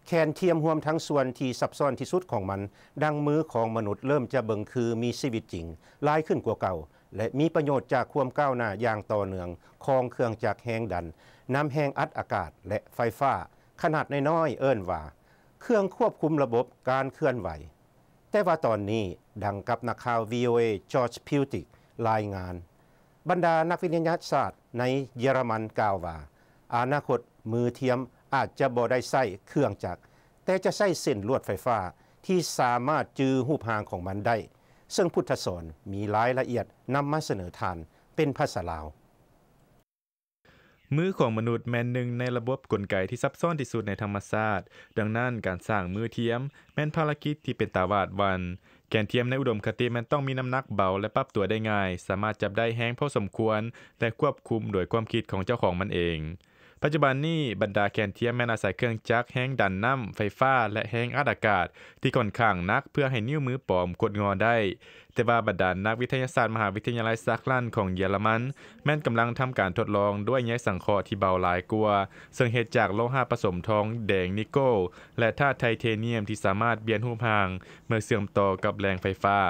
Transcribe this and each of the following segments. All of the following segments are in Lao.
ແຂນທຽມຮວມທັງສ່ວນທີ່ຊັບຊ້ອນທີ່ສຸດຂອງມັນ, ດັ່ງມືຂອງມະນຸດເລີ່ມຈະເບິ່ງຄືມີຊີວິດຈິງຫຼາຍຂຶ້ນກວ່າເກົ່າ ແລະ ມີປະໂຫຍດຈາກຄວາມກ້າວໜ້າຢ່າງຕໍ່ເນື່ອງຂອງເຄື່ອງຈັກແຮງດັນນຳແຮງອັດອາກາດ ແລະ ໄຟຟ້າຂະໜາດນ້ອຍໆ ເອີ້ນວ່າເຄື່ອງຄວບຄຸມລະບົບການເຄື່ອນໄຫວ. ແຕ່ວ່າຕອນນີ້, ດັ່ງກັບນັກຂ່າວ ວີໂອເອ George Putic ລາຍງານ, ບັນດານັກວິທະຍາສາດໃນເຢຍລະມັນກ່າວວ່າ, ອະນາຄົດມືທຽມອາດຈະບໍ່ໄດ້ໃຊ້ເຄື່ອງຈັກ, ແຕ່ຈະໃຊ້ເສັ້ນລວດໄຟຟ້າທີ່ສາມາດຈື່ຮູບຮ່າງຂອງມັນໄດ້, ເຊິ່ງພຸດທະສອນມີລາຍລະອຽດນຳມາສະເໜີທ່ານເປັນພາສາລາວ. ມືຂອງມະນຸດແມ່ນໜຶ່ງໃນລະບົບກົນໄກທີ່ຊັບຊ້ອນທີ່ສຸດໃນທຳມະຊາດ, ດັ່ງນັ້ນ ການສ້າງມືທຽມແມ່ນພາລະກິດທີ່ເປັນຕາຫວາດຫວັ່ນ. ແກນທຽມໃນອຸດົມຄະຕິແມ່ນຕ້ອງມີນ້ຳໜັກເບົາ ແລະ ປັບຕົວໄດ້ງ່າຍ, ສາມາດຈັບໄດ້ແຮງພໍສົມຄວນ ແລະ ຄວບຄຸມໂດຍຄວາມຄິດຂອງເຈົ້າຂອງມັນເອງ. ປັດຈຸບັນນີ້, ບັນດາແກນທຽມແມ່ນອາໄສເຄື່ອງຈັກແຮງດັນນ້ຳ, ໄຟຟ້າ ແລະ ແຮງອັດອາກາດທີ່ຂ້ອນຂ້າງໜັກ ເພື່ອໃຫ້ນິ້ວມືປອມກົດງໍໄດ້. ແຕ່ວ່າບັນດານັກວິທະຍາສາດມະຫາວິທະຍາໄລຊັກລັນຂອງເຢຍລະມັນ ແມ່ນກຳລັງທຳການທົດລອງດ້ວຍໃຍສັງເຄາະທີ່ເບົາຫຼາຍກວ່າ, ເຊິ່ງເຮັດຈາກໂລຫະປະສົມທອງແດງນິກໂກ ແລະ ທາດໄທເທນຽມທີ່ສາມາດປ່ຽນຮູບຮ່າງເມື່ອເຊື່ອມຕໍ່ກັບແຫຼ່ງໄຟຟ້າ.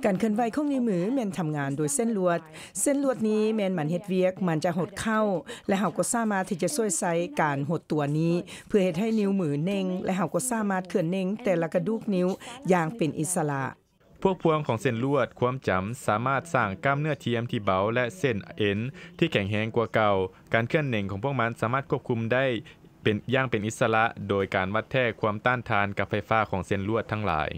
ການເຄື່ອນໄຫວຂອງນິ້ວມືແມ່ນທຳງານໂດຍເສັ້ນລວດ. ເສັ້ນລວດນີ້ແມ່ນມັນເຮັດວຽກ, ມັນຈະຫົດເຂົ້າ ແລະ ເຮົາກໍສາມາດທີ່ຈະຊ່ວຍໃຊ້ການຫົດຕົວນີ້ ເພື່ອເຮັດໃຫ້ນິ້ວມືເໜັງ ແລະ ເຮົາກໍສາມາດເຄື່ອນເໜັງແຕ່ລະກະດູກນິ້ວຢ່າງເປັນອິດສະຫຼະ. ພວກພວງຂອງເສັ້ນລວດຄວາມຈຳສາມາດສ້າງກ້າມເນື້ອທຽມທີ່ເບົາ ແລະ ເສັ້ນເອັນທີ່ແຂງແຮງກວ່າເກົ່າ. ການເຄື່ອນເໜັງຂອງພວກມັນສາມາດຄວບຄຸມໄດ້ເປັນ, ຢ່າງເປັນອິດສະຫຼະ ໂດຍການວັດແທກຄວາມຕ້ານທານກັບໄຟຟ້າຂອງເສັ້ນລວດທັງຫຼາຍ.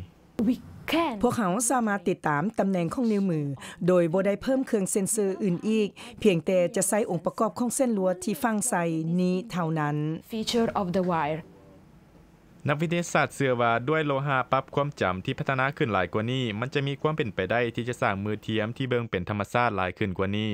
We can. ພວກເຮົາສາມາດຕິດຕາມຕຳແໜ່ງຂອງນິ້ວມື ໂດຍບໍ່ໄດ້ເພີ່ມເຄື່ອງເຊັນເຊີອື່ນອີກ, ພຽງແຕ່ຈະໃຊ້ອົງປະກອບຂອງເສັ້ນລວດທີ່ຝັງໃສ່ນີ້ເທົ່ານັ້ນ. Feature of the wire. ນັກວິທະຍາສາດເຊື່ອວ່າດ້ວຍໂລຫະປັບຄວາມຈຳທີ່ພັດທະນາຂຶ້ນຫຼາຍກວ່ານີ້, ມັນຈະມີຄວາມເປັນໄປໄດ້ທີ່ຈະສ້າງມືທຽມທີ່ເບິ່ງເປັນທຳມະຊາດຫຼາຍຂຶ້ນກວ່ານີ້.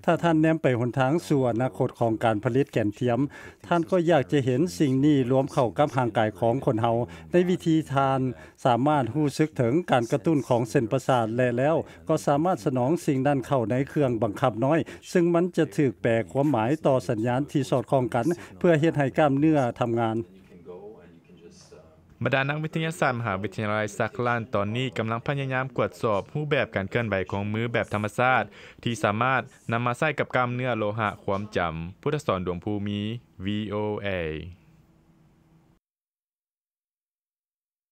ຖ້າທ່ານແນມໄປຫົນທາງສູ່ອະນາຄົດຂອງການຜະລິດແກນທຽມ, ທ່ານກໍຢາກຈະເຫັນສິ່ງນີ້ລວມເຂົ້າກັບຮ່າງກາຍຂອງຄົນເຮົາ. ໃນວິທີທ່ານສາມາດຮູ້ສຶກເຖິງການກະຕຸ້ນຂອງເສັ້ນປະສາດ ແລະ ແລ້ວກໍສາມາດສະໜອງສິ່ງນັ້ນເຂົ້າໃນເຄື່ອງບັງຄັບນ້ອຍ, ເຊິ່ງມັນຈະຖືກແປຄວາມໝາຍຕໍ່ສັນຍານທີ່ສອດຄ່ອງກັນ ເພື່ອເຮັດໃຫ້ກ້າມເນື້ອທຳງານ. ບັນດານັກວິທະຍາສາດມະຫາວິທະຍາໄລຊັກລັນຕອນນີ້ກຳລັງພະຍາຍາມກວດສອບຮູບແບບການເຄື່ອນໄຫວຂອງມືແບບທຳມະຊາດ ທີ່ສາມາດນຳມາໃຊ້ກັບກ້າມເນື້ອໂລຫະຄວາມຈຳ. ພຸດທະສອນ ດວງພູມີ, ວີ ໂອ ເອ.